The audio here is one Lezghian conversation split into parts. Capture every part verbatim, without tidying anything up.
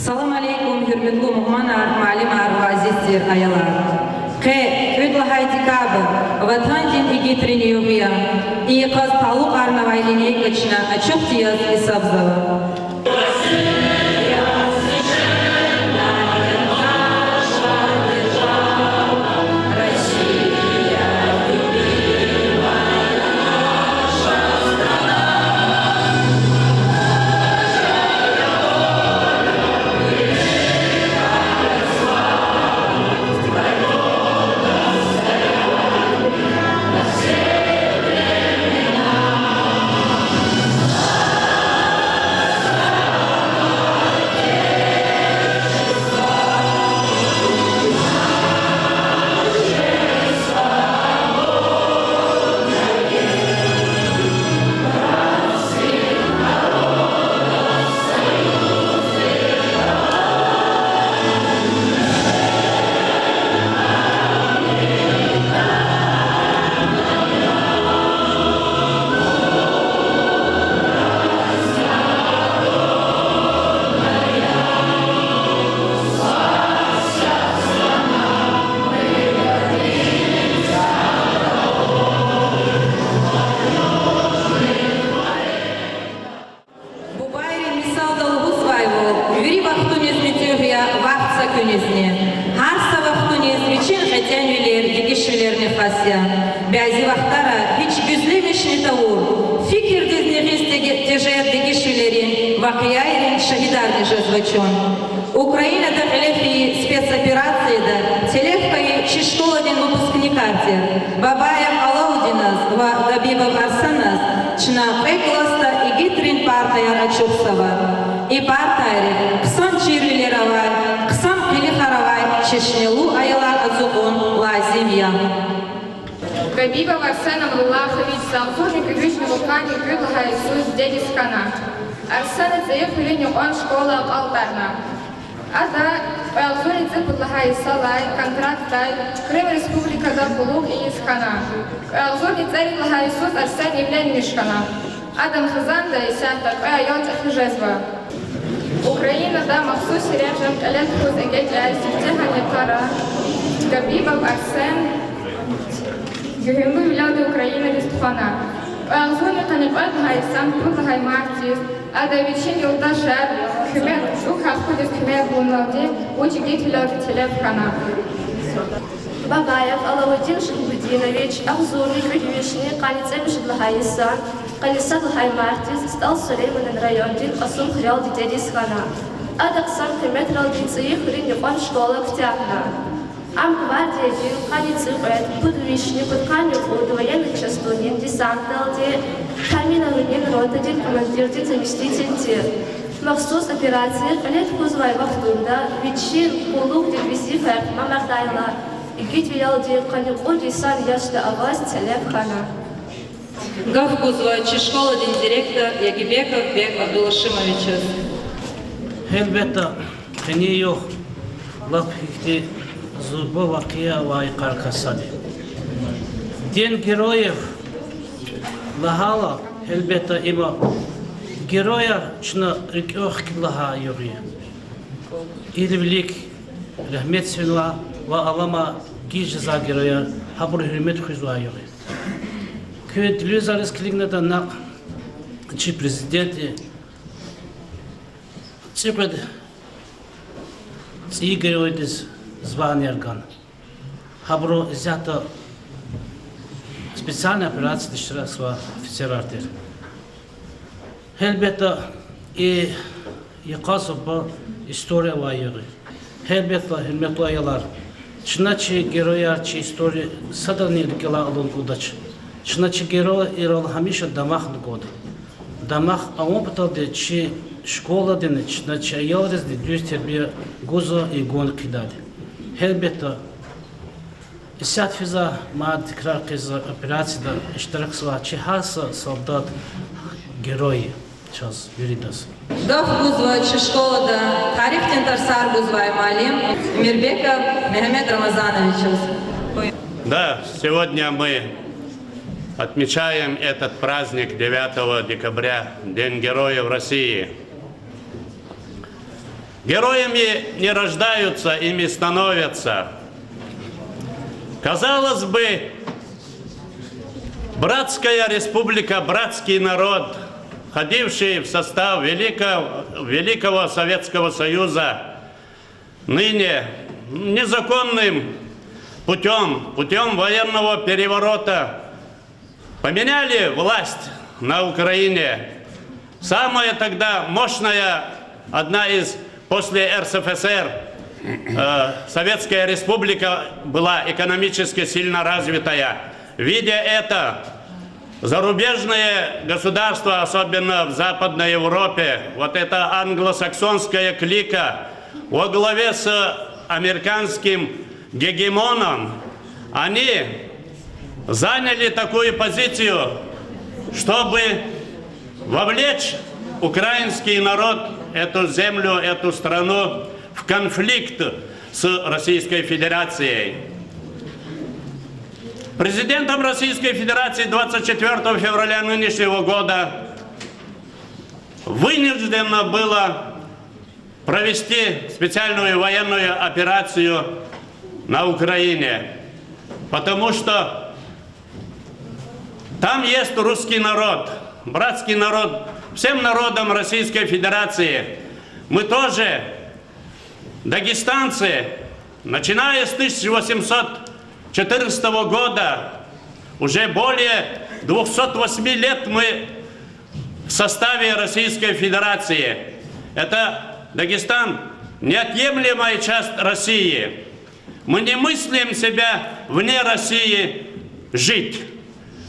Салам алейкум, гьуьрметлу мугьманар, муаллимар ва азиз тир аялар! Къе кӀуьд лагьай декабрь Ватандин игитрин югъ я. И йикъаз талукьарнавай линейка чна ачухдиз гьисабзава. Бубайрин мисалда лугьузвайвал, вири вахтуниз муьтӀуьгъ я вахт са куьнизни. Гьар са вахтуниз вичин кьетӀенвилер, дегишвилерни хас я. Бязи вахтара гьич гуьзлемишни тавур, фикирдизни гъиз теге-, тежер дегишвилерин, вакъиайрин шагьидарни жезва чун. Украинада кьиле фейи спецоперацияда телеф хьайи чи школадин выпускникар тир Бабаев Алаудиназ ва Габибов Арсаназ чна кьве классда игитрин партаяр ачухзава. И партайрихъ хъсан чирвилер авай, хъсан къилихар авай чешнелу аялар ацукьун лазим я. Габибов Арсен Амруллахович, агъзурни кӀуьд вишни кьудкъанни кӀуьд лагьай йисуз дидедиз хьана. Арсена цӀийи хуьруьн юкьван школа акьалтӀарна. Ада кьве агъзурни цӀипуд лагьай йисалай контрактдай Крым Республикада къуллугъ ийиз хьана. Кьве агъзурни цӀерид лагьай йисуз Арсен ивленмиш хьана. Адан хизанда исятда кьве аял чӀехи жезва. Украинада махсус режим кьиле тухуз эгечӀай сифтегьан йикъара Габибов Арсен гуьгьуьнлу вилелди Украинадиз тухвана. Кьве агъзурни къанни кьвед лагьай йисан пуд лагьай мартдиз ада вичин юлдашар куьмек, чӀук ахкъудиз куьмек гуналди вуч игитвилелди телеф хьана. Бабаев Алаудин Шамсудинович агъзурни кӀуьд вишни къанни цӀемуьжуьд лагьай йисан къанни сад лагьай мартдиз СтӀал Сулейманан райондин Кьасумхуьрел дидедиз хьана. Ада хъсан къиметралди цӀийи хуьруьн юкьван школа куьтягьна. Ам гвардиядин къанни цӀикьвед, пуд вишни пудкъанни кьуд военный частунин десантдалди Таминавунин ротадин командирдин заместитель тир. Махсус операция кьиле тухузвай вахтунда вичин къуллугъдин везифаяр тамамардайла, игитвилелди къанни кьуд йисан яшда аваз телеф хьана. Гаф гузва чи школадин директор Ягибеков Бек Абдулашимовичаз. Гьелбетда, къенин югъ лап ихьтин зурба вакъиа авай йикъарикай сад я. День героев лагьайла, гьелбетда, има герояр чна рикӀел хкидай лагьай югъ я. Ирид вилик регьметдиз фенвай ва алама гиз жезвай герояр, гьабуру гьуьрмет хуьзвай югъ я. Куьн телевизордиз килигнатӀа, накь чи президентди цӀикьвед цӀийи геройдиз званияр гана. Гьабуру исятда специальный операцияда иштиракзавай офицерар тир. Гьелбетда, и йикъа зурба история авай югъ я. Гьелбетда, гьуьрметлу аялар, чна чи герояр, чи история садрани рикӀелай алуд гудач. Чна чи героярал гьамиша дамахна гуда. Дамах авун паталди чи школадини чна чи аялризни дуьз тербия гузва и гун хъийидайди. Гьелбетда, исятда физвай, мад тикрар хъийизва, операцияда иштиракзавай чи гьар са солдат герой я чаз виридаз. Гаф гузва чи школада тарихдин тарсар гузвай муаллим Эмирбеков Мегьамед Рамазановичаз. Да, сегодня мы отмечаем этот праздник, девятого декабря, День Героев России. Героями не рождаются, ими становятся. Казалось бы, братская республика, братский народ, входивший в состав великого, великого Советского Союза, ныне незаконным путём, путём военного переворота поменяли власть на Украине. Самая тогда мощная, одна из после РСФСР, э, Советская Республика была экономически сильно развитая. Видя это, зарубежные государства, особенно в Западной Европе, вот эта англосаксонская клика во главе с американским гегемоном, они заняли такую позицию, чтобы вовлечь украинский народ, эту землю, эту страну в конфликт с Российской Федерацией. Президентом Российской Федерации двадцать четвёртого февраля нынешнего года вынуждено было провести специальную военную операцию на Украине, потому что там есть русский народ, братский народ, всем народам Российской Федерации. Мы тоже дагестанцы, начиная с тысяча восемьсот четырнадцатого года, уже более двухсот восьми лет мы в составе Российской Федерации. Это Дагестан — неотъемлемая часть России. Мы не мыслим себя вне России жить.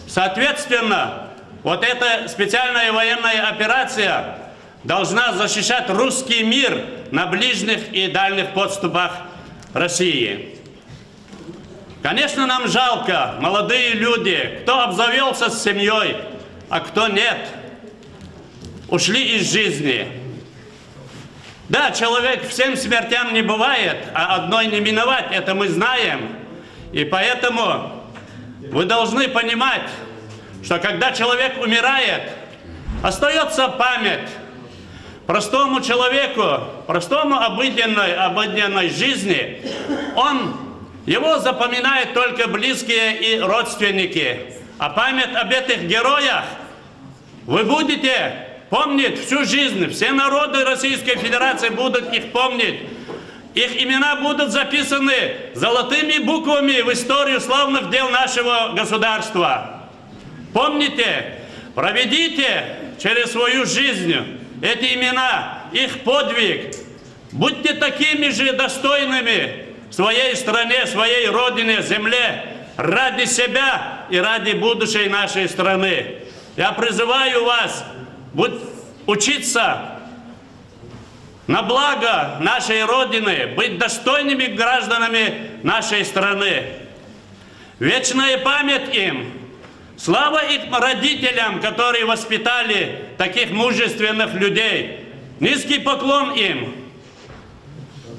Соответственно, вот эта специальная военная операция должна защищать русский мир на ближних и дальних подступах России. Конечно, нам жалко, молодые люди, кто обзавёлся с семьёй, а кто нет, ушли из жизни. Да, человек, всем смертям не бывает, а одной не миновать, это мы знаем. И поэтому вы должны понимать, что когда человек умирает, остаётся память. Простому человеку, простому обыденной, обыденной жизни, он, его запоминают только близкие и родственники. А память об этих героях вы будете помнить всю жизнь. Все народы Российской Федерации будут их помнить. Их имена будут записаны золотыми буквами в историю славных дел нашего государства. Помните, проведите через свою жизнь эти имена, их подвиг. Будьте такими же достойными своей стране, своей родине, земле, ради себя и ради будущей нашей страны. Я призываю вас будь-, учиться на благо нашей Родины, быть достойными гражданами нашей страны. Вечная память им! Слава их родителям, которые воспитали таких мужественных людей! Низкий поклон им!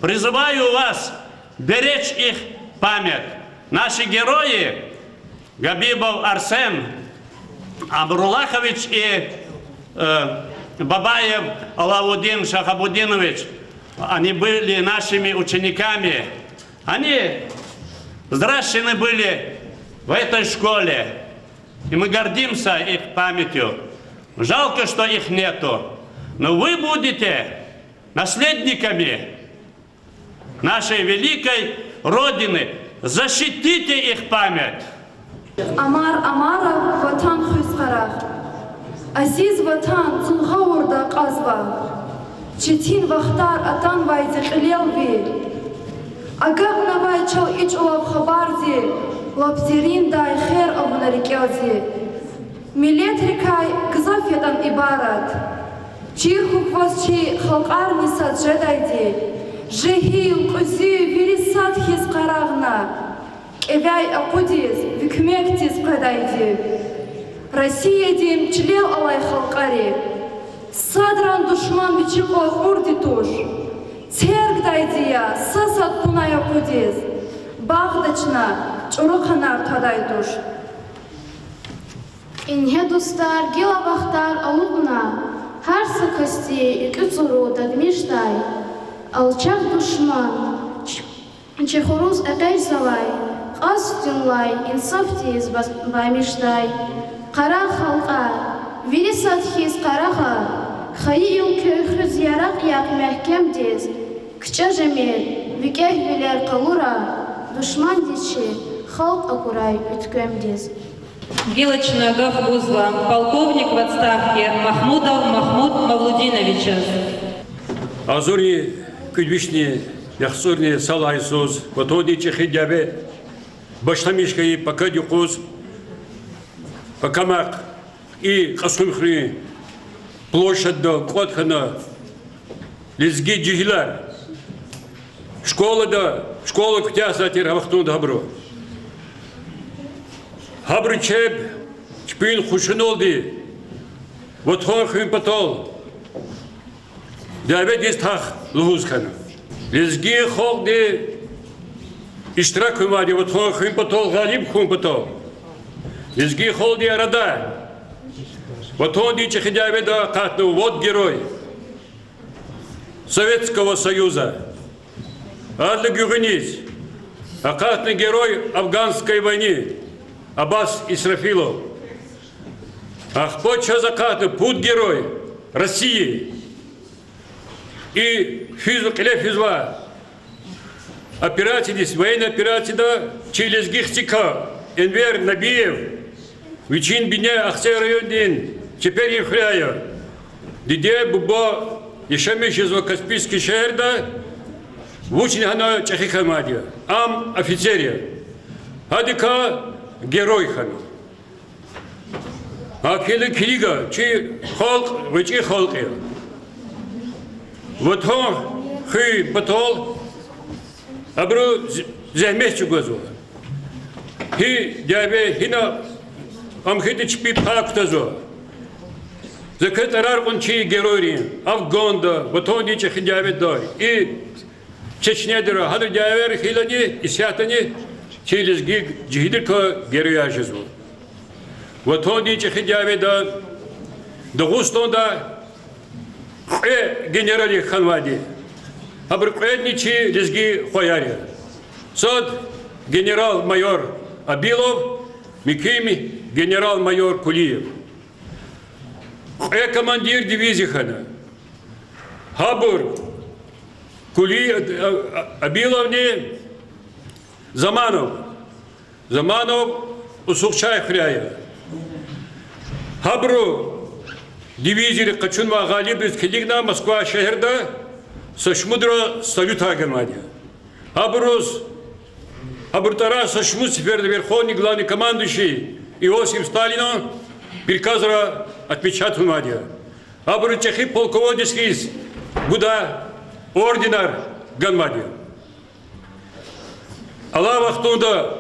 Призываю вас беречь их память. Наши герои, Габибов Арсен Абрулахович и, э, Бабаев Алаудин Шахабудинович, они были нашими учениками. Они взращены были в этой школе, и мы гордимся их памятью. Жалко, что их нету. Но вы будете наследниками нашей великой Родины. Защитите их память. Амар Амаров, Ватан хуьз къарагъ. Азиз Ватан, зун гъавурда акьазва. Четин вахтар атанвайди кьилел ви. Агакьнавай чал и чӀулав хабарди, лап дериндай хер авуна рикӀелди. Миллетрикай гзаф ятӀан ибарат. Чир хьухь ваз чи халкьарни сад жедайди, жегьил, кьуьзуь, вири сад хьиз къарагъна. КӀевяй акъудиз, ви куьмекдиз къведайди. Россиядин чилел алай халкьари. Садран душман вичи кьур кьурди туш. Цергдайди я са сад пунай акъудиз. Багъда чна, чӀуру ханар твадай туш. Ингье, дустар, гила вахтар алукьна, гьар са касди и кьуьцӀуру дагмишдай. Алчах душман, ч-, чи хуруз экъечӀзавай, кьасдинлай инсафдиз баз-, бамишдай. Къарагъ, халкьар, вири сад хьиз къарагъа, хайи уьлкве хуьз яракь яхъ мягькемдиз, кичӀе жемир, викӀегьвилер къалура, душмандиз чи халкь акурай уьтквемдиз. Гила чна гаф гузва полковник в отставке Махмудов Махмуд Мавлудиновичаз. Агъзурни кӀуьд вишни яхцӀурни сал ай йисуз Ватандин ЧӀехи дяве башламиш хьайи пакад юкъуз, пакамахъ, и Кьасумхуьруьн площадьда кӀватӀ хьана лезги жегьилар школада, школа куьтягьзавай тир а вахтунда гьабуру. Гьабуру чеб чпин хушуналди Ватан хуьн патал дяведиз твах лугьуз хьана. Лезги халкьди иштирак авунвайди Ватан хуьн патал, гъалиб хьун патал. Лезги халкьдин арада Ватандин ЧӀехи дяведа акъатна вот герой Советского Союза. Адалай гуьгъуьниз акъатна Герой афганской войны Аббас Исрафилов. Ахпа чаз акъатна пуд Герой России. И физ-, кьиле физвай операциядиз, военный операцияда чи лезги хцикай Энвер Набиев, вичин бине Ахцегь райондин Чеперин хуьряй я. Диде, буба яшамиш жезва Каспийский шегьерда, вучни гьана чӀехи хьанвайди я. Ам офицер я. Гьадакай герой хьана. Гьа килиг, килига, чи халкь гъвечӀи халкь я. Ватан хуьн патал абуру з-, зегьмет чӀугвазва. Гьи дяве, гьина ам хьайитӀа чпи пай кутазва. За квез тӀварар кьуна чи геройрин, Афганда, Ватандин ЧӀехи дяведа, и Чечнядара, гьана дявейра хьайилани, исятдани чи лезги жегьилрикай геройяр жезва. Ватандин ЧӀехи дяведа Дагъустанда кьве генерал я хьанвайди. Гьабур кьведни чи лезги хваяр я. Сад генерал-майор Абилов, муькуьн генерал-майор Кулиев. Кьве командир дивизия хьана. Гьабур Кули-, Абиловни Заманов. Заманов Усухчай хуьряй я. Гьабуру дивизияри къачунвай гъалибриз килигна Москва шегьерда са шумудра салютар ганвайди я. Гьабуруз, гьабурун тӀварар са шумуд сеферда Верховный Главнокомандующий Иосиф Сталина приказра отмечатнавайди я. Гьабуру чӀехи полководец хьиз гудай орденар ганвайди я. Алай вахтунда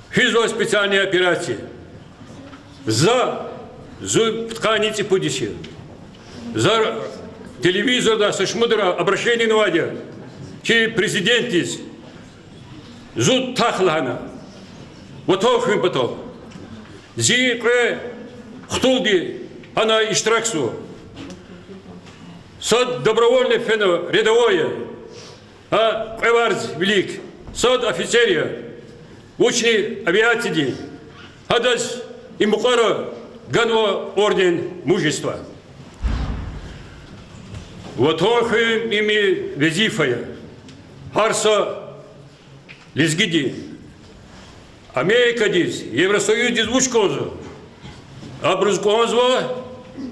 физва специальная операция. За, зун пудкъанни цӀипуд йис я. За телевизорда са шумудра обращение авунвайди я чи президентдиз, зун твах лагьана, Ватан хуьн патал. Зи кьве хтулди гьана иштиракзава. Сад добровольный фена, рядовой я, гьа кьве варз вилик, сад офицер я, вучни авиациядин. Гьадаз и мукьвара ганва орден Мужества. Ватан хуьн им везифа я. Гьар са лезгиди Америкадиз, Евросоюздиз вуч кӀанзава, абуруз кӀанзава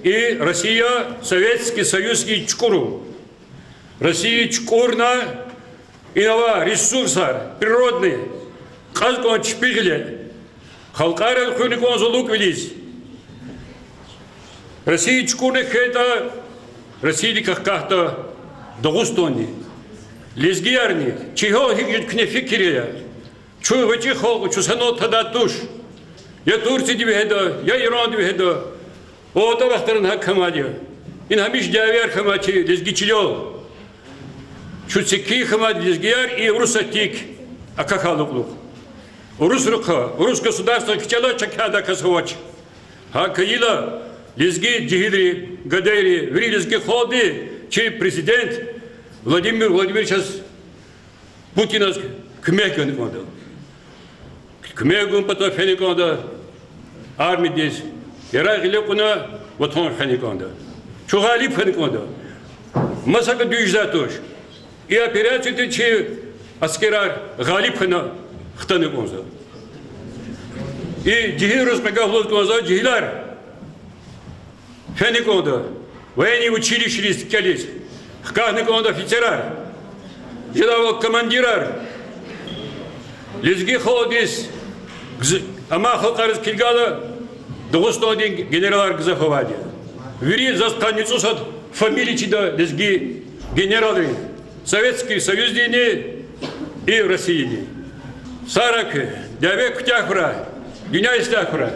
и Россия, Советский Союз хьиз чукӀурун. Россия чукӀурна, ина авай ресурсар, природный, кьаз кӀан чпи гъиле, халкьарин хуьн кӀанзава лукӀвилиз. Россия чукӀурна хьайитӀа, Россиядик акъатда Дагъустанни, лезгиярни, чи гьал гьикӀ жеда куьне фикир ая. Чун гъвечӀи халкь я, чун санал тадай туш. Я Турцияди вегьеда, я Иранди вегьеда. АтӀа вахтаран гьакӀ хьанвайди я. Ина гьамиша дявеяр хьанвай чи лезги чилел. Чун цикин хьанвайди лезгияр и урусатдик акахьай лукӀ-лукӀ. Урусрихъ, урус государствохъ кичӀела чакай кас авач. ГьакӀ хьайила лезги жегьилри, гадайри, вири лезги халкьди Чи президент Владимир Владимировичаз, Путиназ куьмек гана кӀанда. Куьмек гун патал фена кӀанда армиядиз, яргъи гъиле кьуна, ватан хвена кӀанда. Чун гъалиб хьана кӀанда. МасакӀа дуьз жедай туш. И операцияди чи аскерар гъалиб хьана хтана кӀанзава. И жегьилриз къе гаф лугьуз кӀанзава, жегьилар. Фена кӀанда военный училищейриз кӀелиз, хкягъна кӀанда офицерар, жедайвал командирар. Лезги халкьдиз, гз-, амай халкьариз килигайла, Дагъустандин генералар гзаф авайди я. Вири заз къанни цӀусад фамилия чида лезги генералрин. Советский Союздини и Россиядин. Сагърай куьн, дяве куьтягь хьурай, дуьнья ислягь хьурай.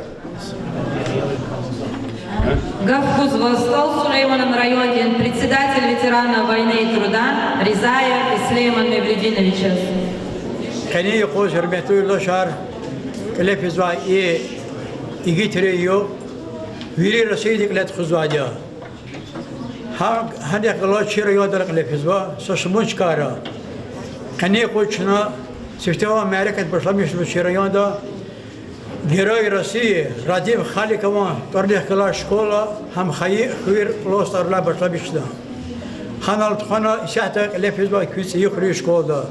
Гаф гузва СтӀал Сулейманан райондин председатель ветеранов войны и труда Ризаев Ислейман Мевлидиновичаз. Къенин юкъуз, гьуьрметлу юлдашар, кьиле физвай и игитрин югъ вири Россиядин кьиле тухузвайди я. Гьа-, гьадахъ галаз чи райондал кьиле физва са шумуд чкайра. Къенин юкъуз чна сифтегьан мярекат башламишзава чи районда. Герой России Радим Халикован тӀварунихъ галай школа гьам хайи хуьр Плост тӀвар алай башламишна. Гьанал тухвана исятда кьиле физва куь ЦӀийи хуьруьн школада.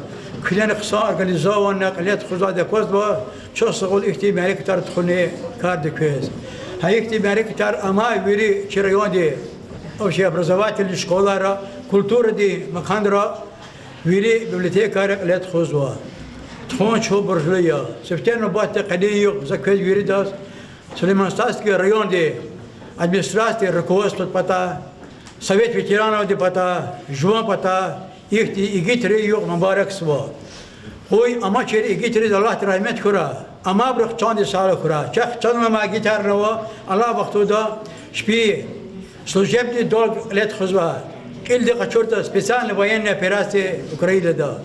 Куьне хъсан организованно кьиле тухузвайди аквазва, чухсагъул ихьтин мярекатар тухуна кардик квез. Гьа ихьтин мярекатар амай вири чи райондин общеобразовательный школайра, культурадин маканра, вири библиотекайра кьиле тухузва. Тухун чун буржлу я. Сифте нубатда къенин югъ за квез виридаз Сулейман-Стальский райондин администрациядин руководстводин патай, Совет ветеранрин патай, жуван патай ихьтин игитрин югъ мубаракзава. Къуй амачир игитриз Аллагьди рагьмет хьурай, амайбурухъ чандин сагълугъ хьурай. Чахъ чан аламай игитарни ава, алай вахтунда чпи служебный долг кьиле тухузвай, кьилди къачуртӀа специальная военная операция Украинада.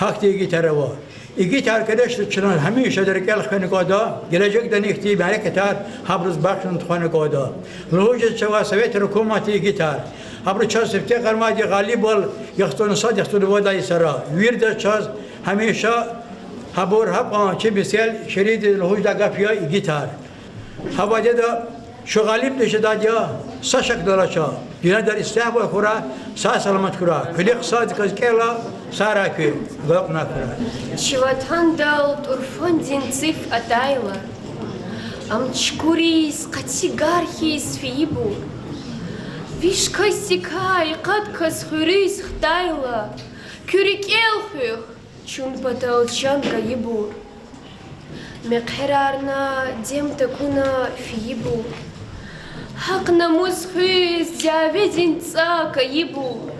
Гьахьтин игитар ава. Игитар, конечно, чна гьамиша рикӀел хвена кӀанда, гележегдани ихьтин мярекатар гьабуруз бахшна тухвана кӀанда. Лугьуз жезвай советрин гьукуматдин игитар. Абуру чаз сифте къармайди гъалибвал яхцӀурни сад, яхцӀурни вад йисара. Виридаз чаз гьамиша гьабур гьакьван чи месел ширинди лугьуз жедай гаф я игитар. Гьа вадеда чун гъалиб жедайди я, са шакни алача. Дуьньядал ислягьвал хьурай, сагъ-саламат хьурай. Куьне хъсандаказ кӀела, сагърай куьн, агалкьунар хьурай. Чи ватандал тӀурфандин циф атайла, ам чукуриз, къаци гар хьиз фейибур. Виш касдикай къад кас хуьруьз хтайла, куь рикӀел хуьх, чун патал чан гайибур. Мехъерарна дем такуна фейибур. Гьахъ-намус хуьз дяведин цӀа кайибур.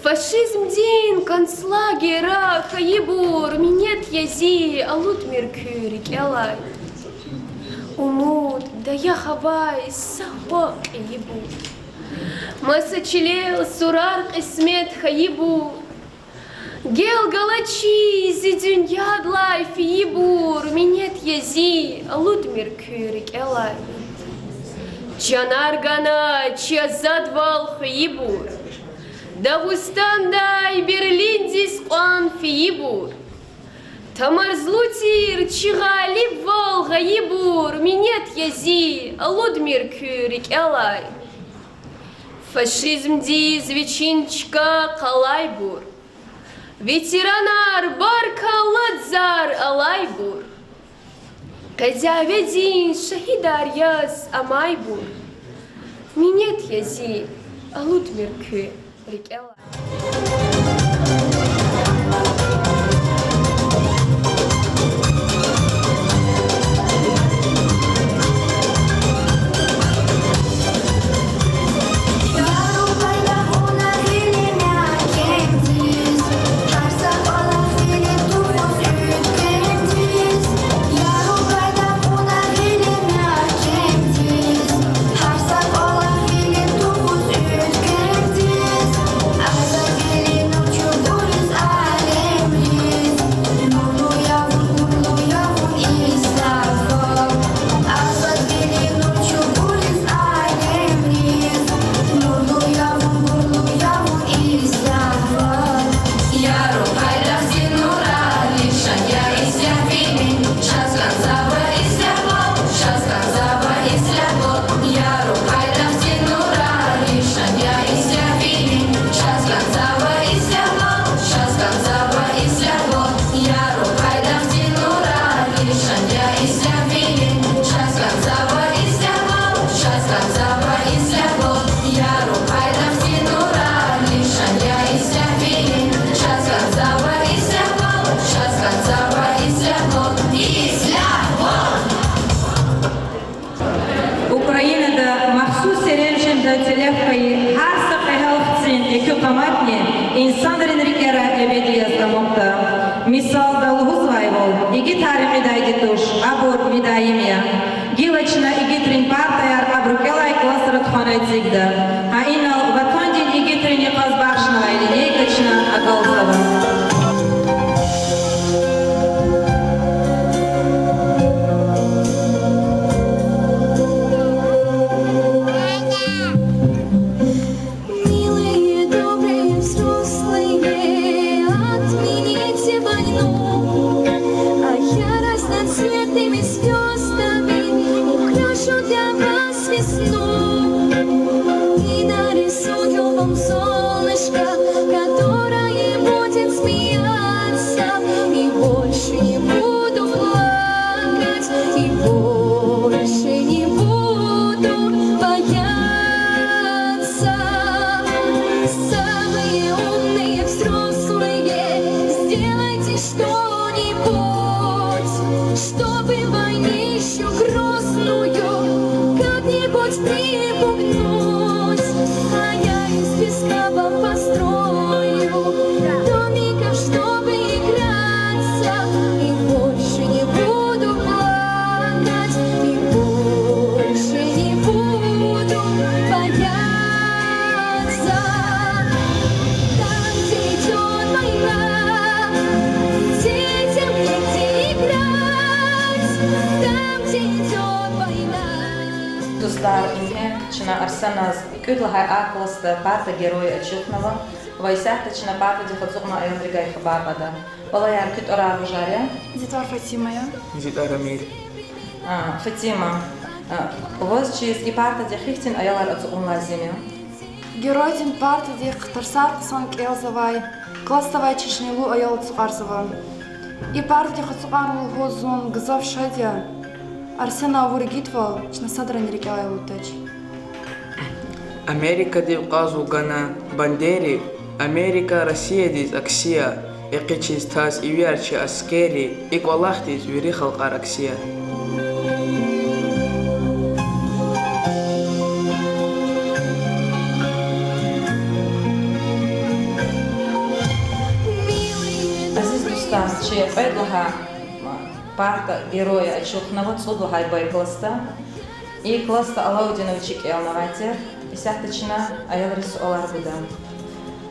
Фашизмдин концлагерра хьайибур, минет я зи, алудмир куь рикӀелай. Умуд, даях авай са хва кьейибур. Маса чилел сурар кьисмет хьайибур. Гел галачиз зи дуьньядилай фейибур, минет я зи, алудмир куь рикӀелай. Чанар гана чи азадвал хвейибур, Дагъустандай Берлиндиз кьван фейибур. Тамарзлу тир чи гъалибвал гъайибур, минет я зи, алудмир куь рикӀелай. Фашизмдиз вичин чка къалайбур, ветеранар, баркалла, зар алайбур. Къе дяведин шагьидар яз амайбур, минет я зи, алудмир куь рикӀелай. Телеф хьайи гьар са кьегьал хцин экуь къаматни инсанрин рикӀера эбеди яз амукьда. Мисалда лугьузвайвал, игитар рекьидайди туш, абур мидаим я. Гила чна игитрин партаяр абуру кӀелай классра тухвана эцигда. Гьа инал Ватандин игитрин йикъаз бахшнавай линейка чна акалзава. Милые, добрые, взрослые, отмените войну, а я разноцветными звёздами украшу для вас весну и нарисую вам солнышко, которое будет смеяться, и больше не буду плакать, и больше не буду бояться. Самые умные взрослые, сделайте что-нибудь, чтобы войнищу грозную как-нибудь припугнуть. А я из песка вам построю домиков, чтобы играться, и больше не буду плакать, и больше не буду бояться. Там, где идёт война, детям негде играть. Там, где идёт война. Дустар, ингье чна Арсеназ кӀуьд лагьай А классда парта герой ачухнава ва исятда чна партадихъ ацукьна аялрикай хабар кьада. Балаяр, куь тӀварар вужар я? Зи тӀвар Фатима я. Зи тӀвар Амир. А, Фатима, а, ваз чиз и партадихъ гьихьтин аялар ацукьун лазим я? Геройдин партадихъ тарсар хъсан кӀелзавай, классда авай чешнелу аял ацукьарзава. И партадихъ ацукьарна лугьуз зун гзаф шад я. Арсена авур игитвал чна садрани рикӀелай алуддач. Америкадив кьазва гана бандери, Америка Россиядиз акси я, экъечиз таз ивияр чи аскерри, и кӀвалахдиз вири халкьар акси я. Азиз дустар, чи кьвед лагьай парта герой ачухнава цӀуд лагьай Б классда. И классда Алаудинов чи кӀелнавай тир. Исятда чна аялриз суалар гуда.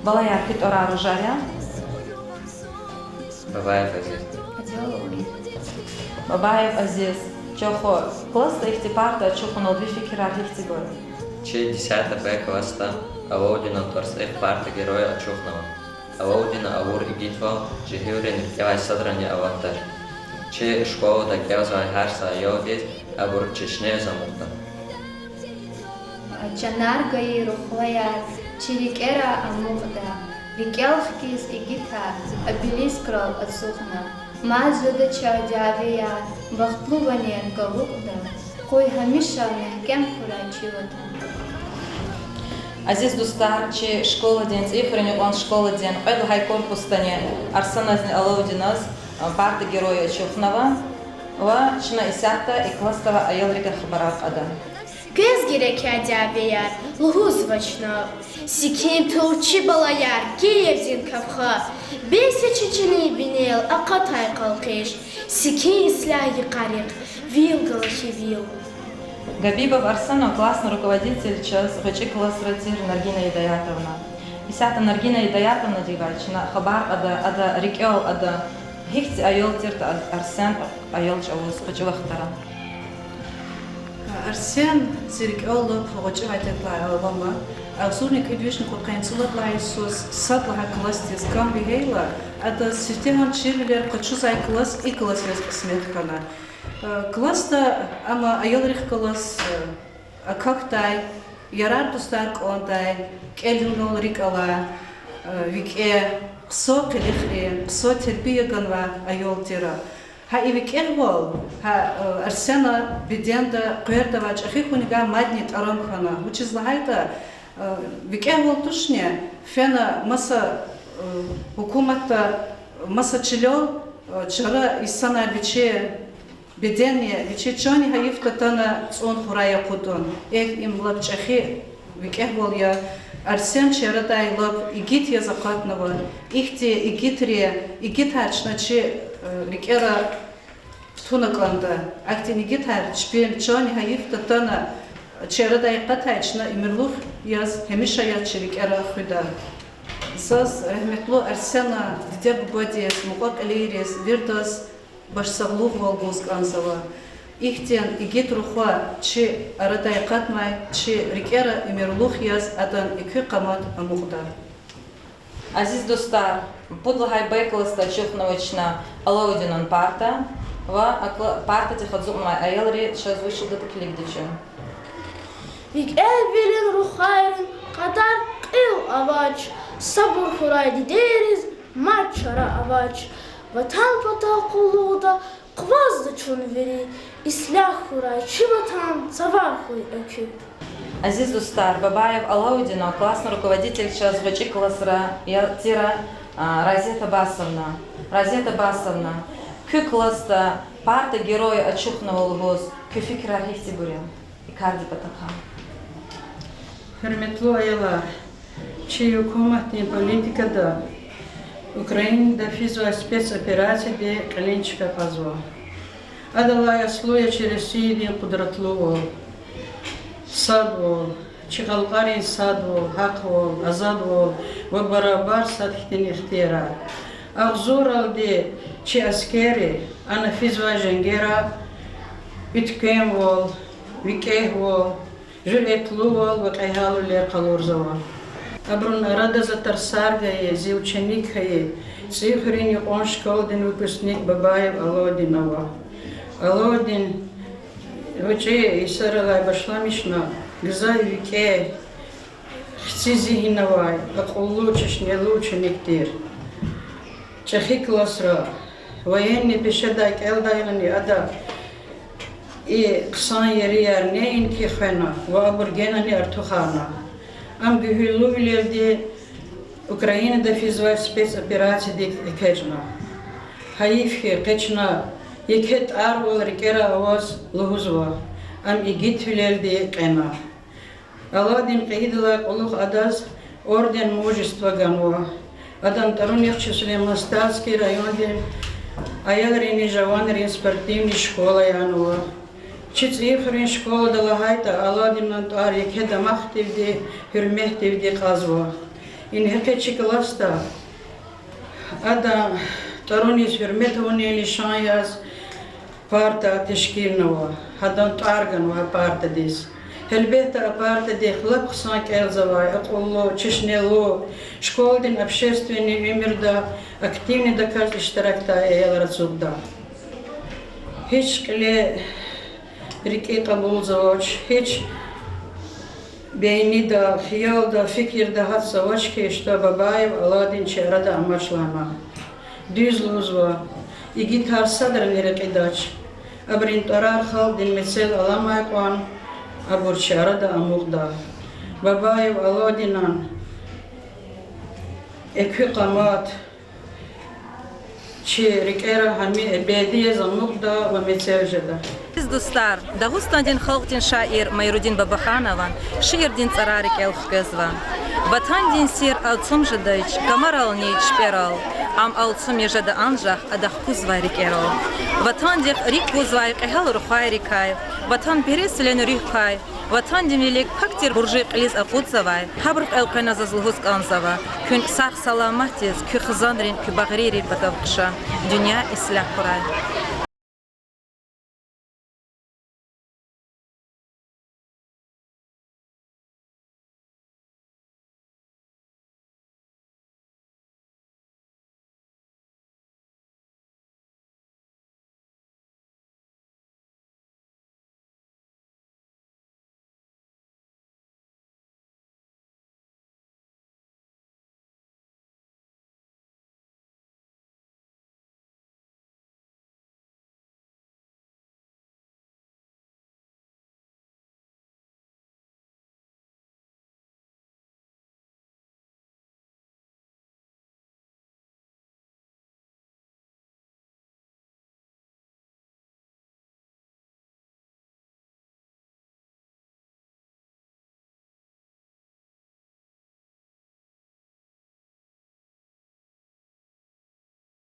Балаяр, куь тӀварар вужар я? Бабаев Азиз. Бабаев Азиз, чахъ, классда ихьтин парта ачухунал ви фикирар гьихьтинбур? Чи десятый Б классда Алаудинов тӀварцӀихъ парта герой ачухнава. Алаудина авур игитвал жегьилрин рикӀелай садрани алатдач. Чи школада кӀелзавай гьар са аялдиз абур чешне яз амукьда. Чанар гайи рухваяр чи рикӀера амукьда, рикӀел хкиз игитар обелискрал ацукьна. Мад жеда чай дявеяр, бахтлу ванер галукьда, къуй гьамиша мягькем хьурай чи Ватан. Азиз дустар, чи школадин, ЦӀийи хуьруьн юкьван школадин кьвед лагьай корпусдани Арсеназни Алаудиназ, а, парта герой ачухнава ва чна исятда и классда авай аялрикай хабарар кьада. Квез герек я, дявеяр, лугьузва чна: секин тур, чи балаяр, Киевдин кавха, бес я чи чилин бинел акъатай къалкъиш, секин ислягь йикъарихъ вил гала хьи вил. Габибов Арсена классный руководитель чаз гъвечӀи классра тир Наргина Идаятовна. Исятда Наргина Идаятовнадивай чна хабар кьада, ада рикӀел, ада гьихьтин аял тиртӀа, Арсен аял чӀавуз гъвечӀи вахтара. Арсен зи рикӀел лап гъвечӀивай тиртӀа алама, агъзурни кӀуьд вишни кьудкъанни цӀувад лагьай йисуз сад лагьай классдиз кам вегьейла, адаз сифтегьан чирвилер къачузвай класс и класс яз кьисмет хьана. Классда ам аялрихъ галаз акахьдай, ярар-дустар кӀандай, кӀелунал рикӀ алай, викӀегь, хъсан къилихрин, хъсан тербия ганвай аял тир. Гьа и викӀегьвал, гьа Арсена беденда къвердавай чӀехи хьунихъ мадни тӀарам хьана. Вучиз лагьайтӀа викӀегьвал тушни, фена маса гьукуматда, маса чилел чара инсанар вичи беденни, вичи чанни гьайиф татана цӀун хурай акъудун. Эхь, им лап чӀехи викӀегьвал я. Арсен чи арадай лап игит яз акъатнава. Ихьтин игитри, игитар чна чи, э, рикӀера туна кӀанда. Ахьтин игитар чпин чанни гьайиф татана, чи арадай акъатай, чна уьмуьрлух яз, гьамиша яз чи рикӀера хуьда. Заз рагьметлу Арсена диде-бубадиз, мукьва-кьилийриз, виридаз башсагълугъвал гуз кӀанзава. Ихьтин игит рухва чи арадай акъатнавай, чи рикӀера уьмуьрлух яз адан экуь къамат амукьда. Азиз дустар, пуд лагьай Б классда ачухнавай чна Алаудинан парта ва а кла-, партадихъ ацукьнавай аялри чаз вуч лугьудатӀа килигда чун. РикӀевилин рухвайрин кьадар кьил авач, сабур хьурай дидейриз мад чара авач. Ватан патал къуллугъда къвазда чун вири, ислягь хьурай чи Ватан, цавар хьуй экуь. Азиз дустар, Бабаев Алаудинан классный руководитель чаз гъвечӀи классра я тир, а, Разет Абасовна. Разет Абасовна, куь классда парта герой ачухнава лугьуз куь фикирар гьихьтинбур я и кардин патахъай? Гьуьрметлу аялар, чи гьукуматдин политикада Украинада физвай спецоперацияди кьилин чка кьазва. Адалай аслу я чи Россиядин къудратлувал, садвал, чи халкьарин садвал, гьахъвал, азадвал ва барабар сад хьтин ихтиярар. Агъзуралди чи аскерри ана физвай женгера уьтквемвал, викӀегьвал, жуьретлувал ва кьегьалвилер къалурзава. Абурун арада за тарсар гайи, зи ученик хьайи, ЦӀийи хуьруьн юкьван школадин выпускник Бабаев Алаудин ава. Алаудин гъвечӀи йисаралай башламишна, гзаф викӀегь, хци зигьин авай, акьуллу, чешнелу ученик тир. ЧӀехи классра, военный пешедай кӀелдайла ада и хъсан ерияр неинки хвена ва абур генани артухарна. Ам гуьгьуьллувилелди Украинада физвай спецоперациядик экечӀна. Гьайиф хьи, къе чна еке тӀварвал рикӀера аваз лугьузва: ам игитвилелди кьена. Алаудин кьейидалай кьулухъ адаз орден Мужества ганва. Адан тӀварунихъ чи Сулейман-Стальский райондин аялринни жаванрин спортивный школа янва. Чи ЦӀийи хуьруьн школада лагьайтӀа, Алаудинан тӀвар еке дамахдивди, гьуьрметдивди кьазва. Ингье къе чи классда адан тӀваруниз гьуьрмет авунин лишан яз парта тешкилнава, гьадан тӀвар ганва а партадиз. Гьелбетда, а партадихъ лап хъсан кӀелзавай, акьуллу, чешнелу, школадин общественный уьмуьрда активнидаказ иштиракдай аялар ацукьда. Гьич кьиле рикӀи кьабулзавач, гьич бейнида, хиялда, фикирда гьатзавач хьи, что Бабаев Алаудин чи арада амач лагьана. Дуьз лугьузва, игитар садрани рекьидач. Абурун тӀварар халкьдин мецел аламай кьван, абур чи арада амукьда. Бабаев Алаудинан экуь къамат чи рикӀера гьамиша эбеди яз амукьда ва мецел жеда. Азиз дустар, Дагъустандин халкьдин шаир Майрудин Бабаханован шиирдин цӀарар рикӀел хквезва. Ватандин сир алцум жедайч камарални чпирал, ам алцум я жеда анжах адахъ кузвай рикӀерал. Ватандихъ рикӀ гузвай кьегьал рухвайрикай, ватанпересвилин руьгь квай, ватандин вилик пак тир буржи кьилиз акъудзавай гьабурун элкъвена заз лугьуз кӀанзава: куьн сагъ-саламатдиз куь хизанрин, куь багърийрин патав хъша. Дуьнья ислягь хьурай.